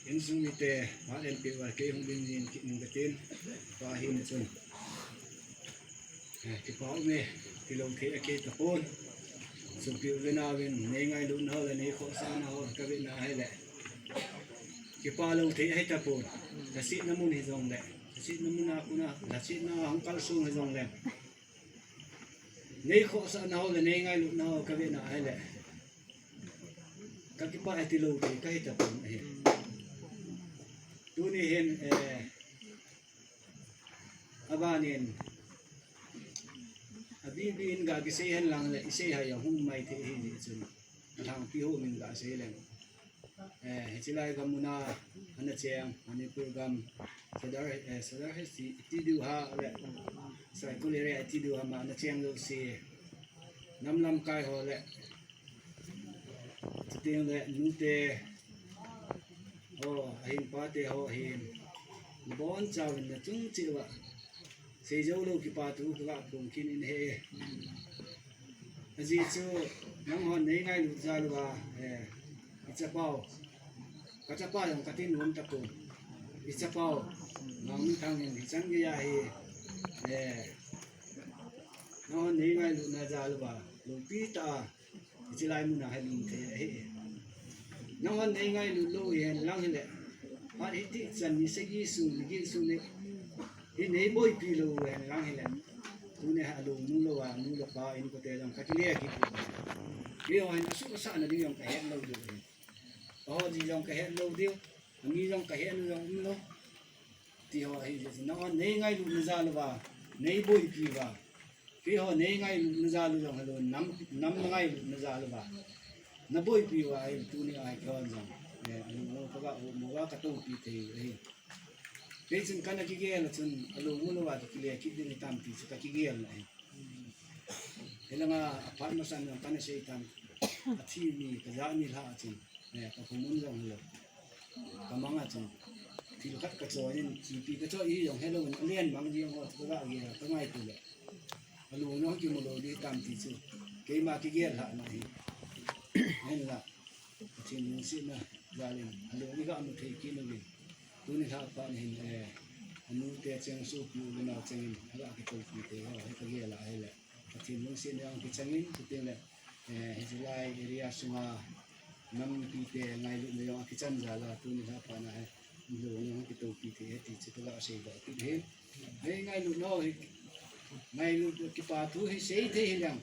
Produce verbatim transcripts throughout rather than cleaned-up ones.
Insung mite, phat eipeh uva kei hung ding jin kit ning katin, pa hin chun. Eh, kipa ume, tilou thei akei tapon. Sopi u le nao vin, nei ngailutna ho le nei khohsahna ho kavetna ahile, kipa lou thei ahi tapon. Lhasetna mun hijongle, lhasetna mun a kona, lhasetna hung kalsong hijongle, nei khohsahna ho le nei ngailutna ho kavetna ahile, kakipah e tilou thei kahi tapon ahi. Tuni hin, eh, abanin, abibin ga kisei hen lang le, isei hah jong hung mai thei ahi jeh chun, alhangpi ho min gasei leng. Eh, hiche lai gam muna ana cheng, Manipur gam, Sadar, eh, Sadar Hills ti, ti diu ham le, Saikul area ti diu ham ana cheng jouse, nam lamkai ho le, chuteng le nute ho, ahin pate ho ahin, nabonchauvin nachung cheh uva seijou lou kipa thu kaga phong kit in ahi. Ajeh chu nanghon nei ngailut jal uva, eh, ichapau, kachapa jong kati nom tapon, ichapau Mangminthang in hichan geiya hi, eh, nanghon nei ngailutna jal uva loupi tah a hiche lai muna hi lum thei ahi. Nanghon nei ngailut lou hihen lang hile, phat hiti chan ni sagi sung, ni get sung ni, hi nei boipi lou hihen lang hile, tuni hi alungmu louva nu le pa inkote jong kakile kit. Keiho hin asuh asahna ding jong kahet lou diu ahi. Aho ji jong kahet lou diu, ami jong kahet lou jong umlou. Ti ho ahi jeh chun, nanghon nei ngailutna jal uva, nei boipi uva, keiho nei ngailutna jal u jong hilou, nam, nam na ngailutna jal uva naboipi uva ahi, tuni a hi keihon jong, eh, alungmo kaga um uva katoupi thei u ahi. Kei chun kana kigel a chun, alungmu louva kile kit ding hitam ti chu kakigel na ahi. Hilanga aphat masan jong kana sei tan, athi mi kajah mi lhah a chun, eh, kakhomun jong hilou, kamang a chun, thil khat kachoi in, thipi kachoi hi jong helou in, alen mang jeng ho chu kaga gel a, kangaito le, alung jong kimu lou ding hitam ti chu keima kigel lhahna ahi. Hinla Pathen lungsetna jal in alung iga mu thei kit uvin, tuni lhah phat hin, eh, anute cheng, sopi u le nao cheng in aga kitoupi thei ho hi kagel a ahile, Pathen lungsetna jong kichang in, chuteng le, eh, hiche lai area sunga nampite ngailutna jong akichan jal a, tuni lhah phat na hi alung jong kitoupi thei ahi ti chu kaga seidoh kit ahi. Nei ngailutna ho hi, ngailut kipa thu hi sei thei hileng,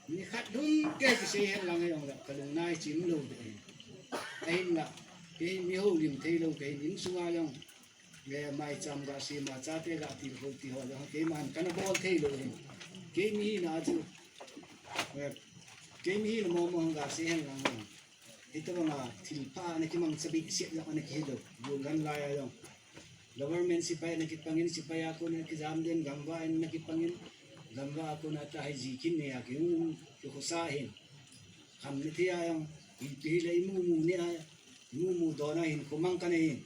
nikhat lhun kei kisei hen lang hijongle kalung nai chim lou ding ahi. Ahinla, kei mi houlim thei lou kahin, insunga jong, eh, maicham gasem a, chate gatilkhou ti ho jong keiman kana bol thei lou ahin. Kei mi hina chu, eh, kei mi hina momo hung gasei hen lang jong, hitobanga thilpha ana kimangcha behseh jong ana kihi lou. Golgam lai a jong government sepai ana kipangin, sepai a kona kijam den, gamvah in ana kipangin, gamvah a kona tahi ji kin nei a kihung, kikhosa ahin. Kham ni thei a jong, ipi hile imumu ni a, imumu don a hin, khomang kana hin.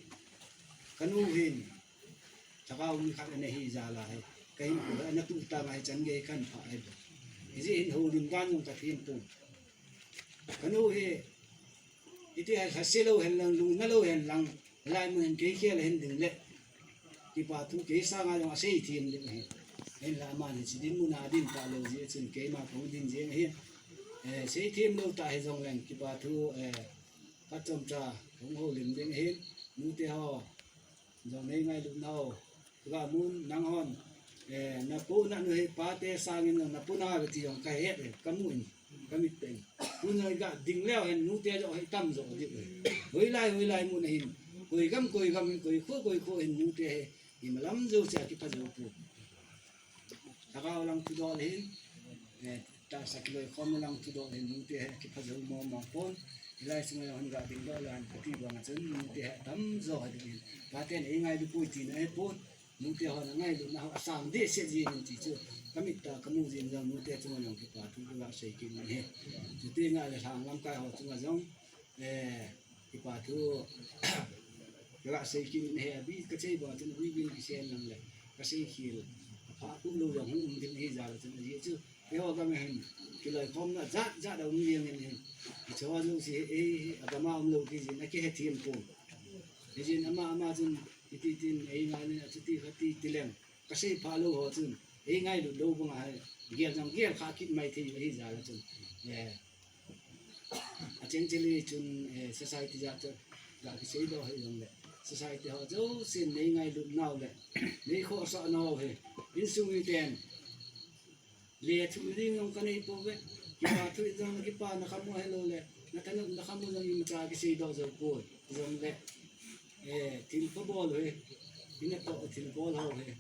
Kanu hin, lhagao mi khat ana hi jal a hi, kahinkho hi ana tuh tang a, hichan gei kahin phah ahi. Hijeh hin houlim dan jong kathem pon. Kanu hi, hiti hi lhase lou hen lang, lungna lou hen lang, hilai mun hin kei khel ahin ding le, kipa thu kei sanga jong asei them ding ahi. Hinla aman hiche dinmun a adin talou jeh chun keima kahung din jeng ahi. Eh, sei them lou tah hijongleng kipa thu, eh, phat chomcha kahung houlim ding ahin. Nute ho jong nei ngailutna u kaga mun, nanghon, eh, napohnat u hi pate sangin jong napohnat uve ti jong kahet e, kamu in, kamit tah in. Tun jong iga ding leu hen nute jong hi tamjo diu ahi. Hoilai, hoilai mun ahin, koi gam, koi gam hin, koi kho, koi kho hin nute hi imalam jousea kipha jou pon. Lhagao lang thudol hin, eh, tahsa kiloikhomna lang thudol hin nute hi kipha jou mong mong pon. Hilai sunga jong hin ga dingdoh le hen kati banga chun nute hi tamjo hi ding hin, paten eingailu poi tina ahipon. Nute hon angailutna ho asang dehset jeng in ti chu kamit a kamu jeng jong nute chunga jong kipa thu kaga sei kit in ahi. Chuteng le lhang lamkai ho chunga jong, eh, kipa thu kaga sei kit in ahi. Abi kasei banga chun abibin kisei lang le kasei khel apha khuh lou jong hung um ding ahi jal a chun, ajeh chu eiho gam a hin kiloikhomna jat jat aum jeng in ahi. Hiche ho jouse hi, eh, agam a umlou ti jin akihethem pon. Hijeh in ama, ama chun iti tin, ei ngai le, achuti khati ti leng. Kasei pha lou ho chun, ei ngailut lou banga hi, gel jong gel kha kit mai thei, hijeh a chun. Eh, acheng chele chun, eh, society jat chu, ga kisei doh hi jong le. Society ho jousen nei ngailut nau le, nei khohsah nau hi, insung miten. Le thu ding jong kanei pouve. Kipa thu jong kipa na khamu helou le. Na thanop na khamu jong imacha kisei doh jou poi. Jong le. Eh, thilpha bol u hi. Ina toh thilbol ho hi.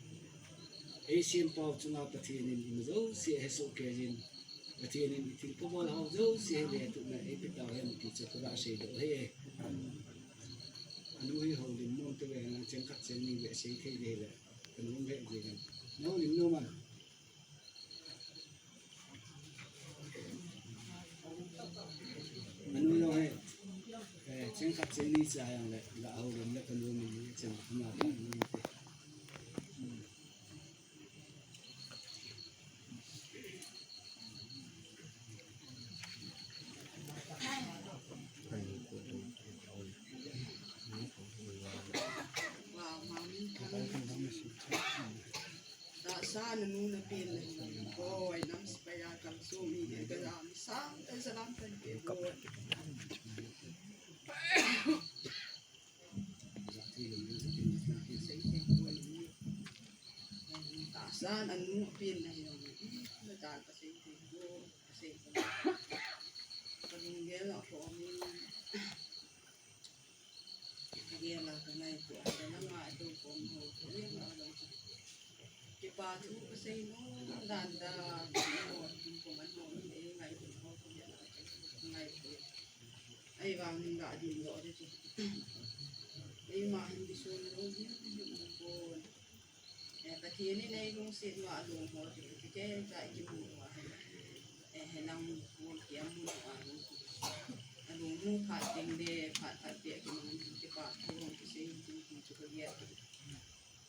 Ei sempau chunga Pathen in ima jouse hesoh kei jin. Pathen in thilpha bol ho jouse hi le tup na ei pe tau hen ti chu ka ga sei doh hi. Anu hi houlim nom te ve na cheng khat cheng ni ve sei thei le le. Ka nom ve jing in. Na houlim nom am? Anu jong hi, eh, cheng khat cheng ni cha jong le, ga houlim le ka nom in, cheng na ka nom te. Tahsa nanu napen nahi. Boi, nam sepai a kalsong mi le ka jam sang, eh, salam kan pe boi. Tahsa nanu pen nahi. Ih, na ta kasei thei boi, kasei boi. Kalunggel a ko mi. Kagel a kangaito a, nanga ito kom ho, kagel a lang. Kipa thu kasei nom dan da, ho, kum ko man ho, e ngaito ho, kagel a kangaito. Ahivangin ga ding doh ding chu. Eima hin kisun lou him him pon. Eh, Pathen in eilungset uva alung ho chu, chu kei cha kimu uva hi. Eh, henlang mun kiamu uva alung chu. Alung mu phat teng le, phat phat peh kimu kipa thu hung kisei tin ti chu kagel.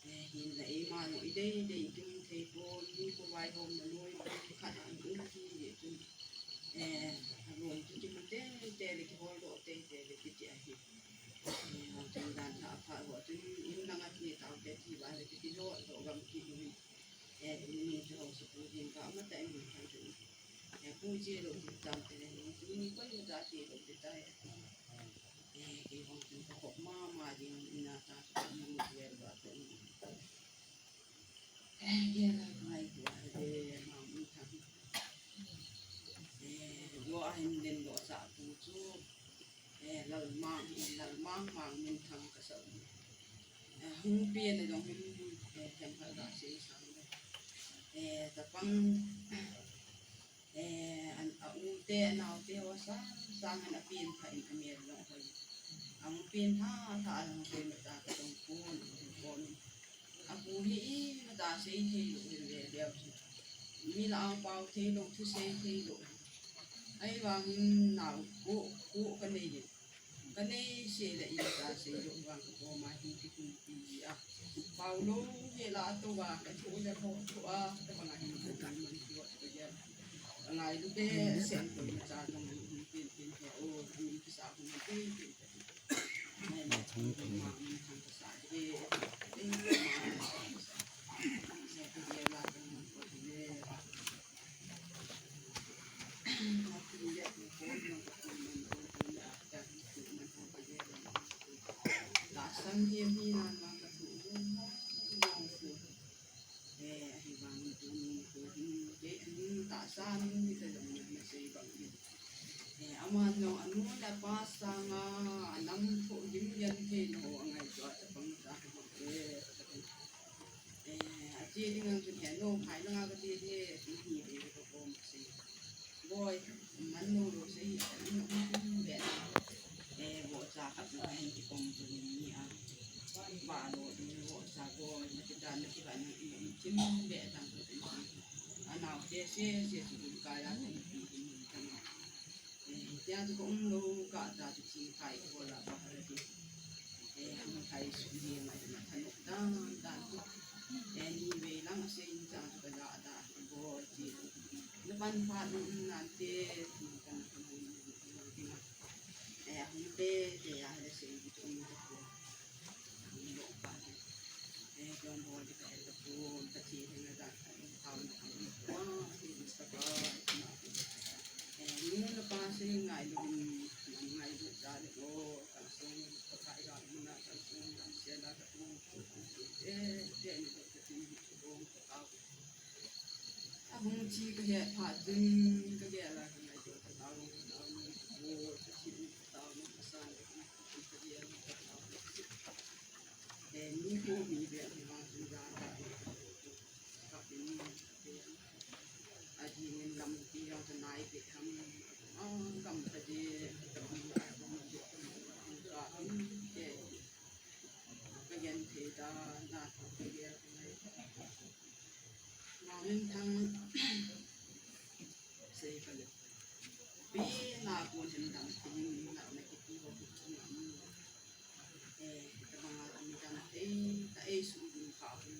Eh, hinla eima jong idei dei kimu thei pon, mi khovai hom na noi, khat a um ti jeh chun. Eh, alung chu kimu tei tei le, kihol doh tei tei le kiti ahi. Eh, chun dan thah phat ho chun in langa ti tau te ti va le kiti doh doh gam kit in. Eh, tuni chu housepu jing ka ama ta in thang chun. Eh, pu che lou ti tam te le, tuni koi ma ta che lou ti ta he. Eh, kei vang chun ka khop mama jing in a ta chu ka mu vel va ta in. Eh, kei la ngaito a le, ma mun thang. Eh, lo a hin len lo sa pu chu. Eh, Lalmang, Lalmang, Mang Minthang kasa u. Eh, hung pen a jong hin, eh, themkhat ga sei sang le. Eh, tapang, eh, an, a u te, a nao te ho sang, sang an a pen pha in a mel jong hoi. A hung pen tha, tha a jong hoi ma ta ka jong pon, pon. A pu hi ima ta sei thei lou le le leu chu. Mi la ang pau thei lou, thu sei thei lou. Ahivangin nao ko, ko ka nei le. Ka nei se le ima ta sei lou vang ka ko ma hi ki kum pi a. Pau lou he la to va ka thu le tho, tho a, ka bang a hin ko man ko ka ja. Ka ngailu behseh in ko ima cha jong hin pen pen he o, min kisa ko man pen pen. Eh, aman jong anu le apa sanga anam tho lim jan thei na ho angaito a chapang cha ho, eh, eh, ache ding ang chun he no, phai langa kati de, ti hi de ka kom se. Boi, man no lo se hi, an no kum ve. Eh, bo cha ka tu hin ki kom tu ni a. Ba lo ding bo cha boi, na ki dan na ki ba ni, kim ve tang tu. Anao te se se tu ka ya ni ki ni tang. Eh, tia chu ka um lou kah ta chu thingthai ka bol a pa kha ti. Eh, hung thai sum hi ngai na thanop dan dan chu. Eh, ni vei lang a sei in cha chu ka ja da ka bol ti. Na pan pha lu um nan te, ti kan ka mu ni ti na. Eh, hung te, te ya le sei ti um ta ko. Chi ka he pha chun ka gel a ka ngai to ka tao ni ka tao ni ka bo ka chi ni ka tao ni ka san ka ni ka gel ka tao ni. Eh, ni ko mi be ni ma chun ja ka ni ka pe ni ka pe. A ji ni lam ti jong ka nai pe tham. Ah, kam ta je ka bi a ko ma je ka ni ka pe. Ka gen thei ta na ka gel ka ngai. Mamin thang sei ka le. Pi na kun hen dam thing na na ki ti ho ki ti na mu. Eh, ta banga mi dam thei, ta ei su dun kha hun.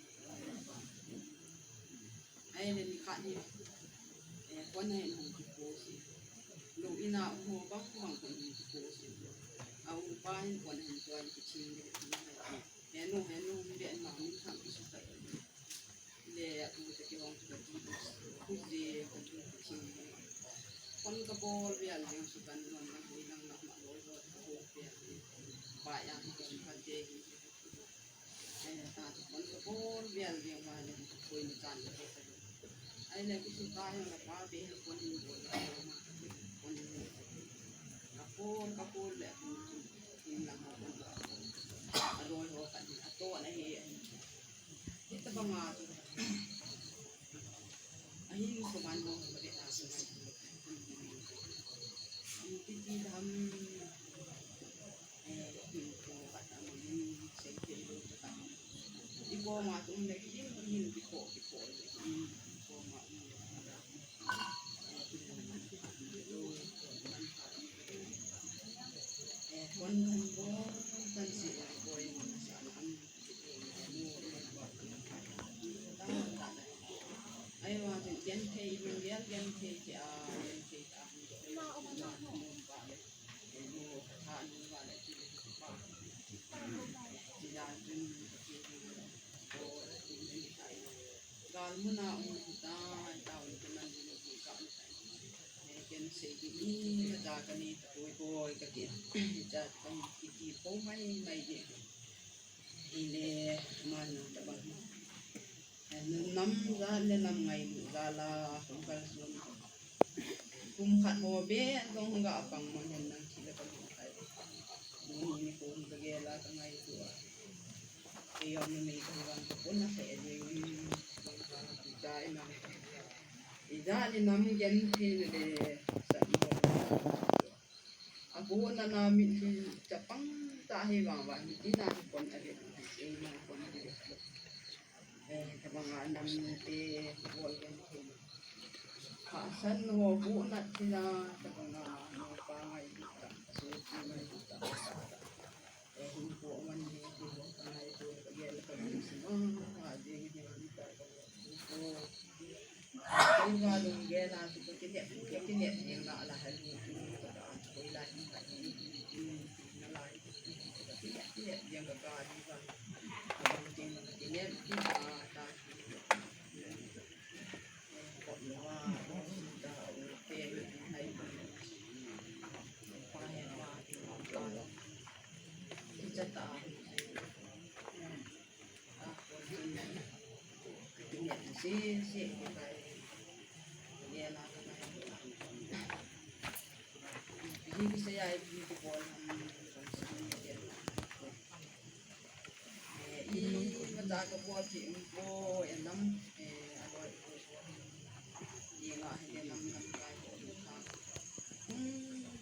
Ai le ni kha ni. Eh, kon hen hung ki ko si. Lo ina ho bang bang kon hung ki ko si. Au pa hin kon hen ko ki ching le ki na. He nu, he nu, mi le mamin thang ki su ta. Le, a tu te ki hong tu ka ti tu, ku je, ka tu ka ching. Kon ka bol vial jeng su kan non na hui nang na ma bol bol ka bol vial. Ba ya hi kon ka te hi. Eh, ta tu kon ka bol vial jeng ma le, koi na chan ka bol ka bol. Ai le, ku su ta hi na pa be hi kon hi bol ka bol ma. Kon hi bol. Ka bol, ka bol le, ku tu. Hin lang ma kon ka bol. A loi ho ka ni, a to na hi. Hitabanga chu ahin koman mo mare a sungai. Titi dam, eh, hin ko kata mo hin sei thei lo kata. I koma tum le hin, hin ki ko, ki ko le hin, i koma um le hin. Eh, kon dam bo, kon si ko in sa na. Ai, wa, gen thei, gen, gen thei, a, gen thei, a, gal muna um ta, ta un ke man ni ka. Ken sei di ni, ka ta ka ni, ta koi koi, ka ki, ta ka ki, ki, ko mai, mai di. Ile, man, ta bang. Nam jat le nam ngailut jal a, kum kal sun. Kum khat ho be, jong ga pang mang hen nang thi le ka mu thai. Ni ni kum ka gel a ka ngailut a. Kei jong numei ka hi vang ka pun a khe jeng in, jong ka hi jai nang. Ijat ni nam gen thei le, sat mo. Abu na na mitlhi chapang ta hi vang vang hi tina hi kon a vet hi, ei na kon a vet. Eh, tabang a nam te bol gen thei. Kha san ho bu na thina tabang a no pa ngai ta, so ti ngai ta. Eh, hin ko man ni ko ngai ko gel ka ni sima, ha, ding hi ta ko. Koi va lung gel a chu ka kinep, ka kinep ding la la ha lu chu ka da, koi la hi ka ni, na la hi ka kinep, kinep ding ka ka di va. Ka ding ding ka kinep ding ka ta. Ko ni va, ta u te ni hai. Pa he va, pa. Ki cha ta.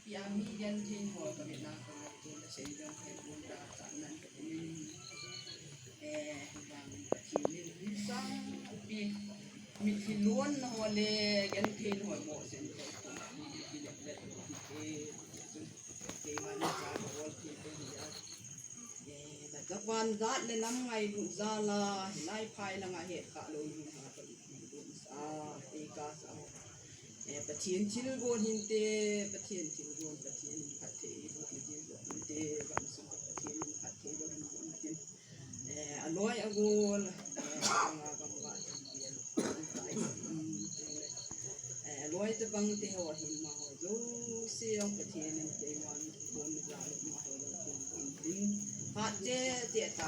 Pia mi gen thei ho ka vet na ka ngai tu na sei dong thei bun ta sa nan ka ti. Eh, bang ka ti ni ni sang pi mi ti lon na ho le gen thei ho mo sen ko. Ti le le ti ke. Ke ma ni sa ko ti ko ni ya. Eh, na ka van jat le nam ngailut jal a, lai phai langa he kha lo ni ha ka. Sa, te ka sa. Eh, Pathen thilgon hinte, Pathen thilgon, Pathen in phatthei boh hinte, gamsung Pathen in phatthei boh hinte. Eh, aloi agol, eh, anga gam va, eh, aloi tabang te ho hin ma ho jouse jong Pathen in keiman kon ja lo ma ho jong kin kin tin. Phat che che ta.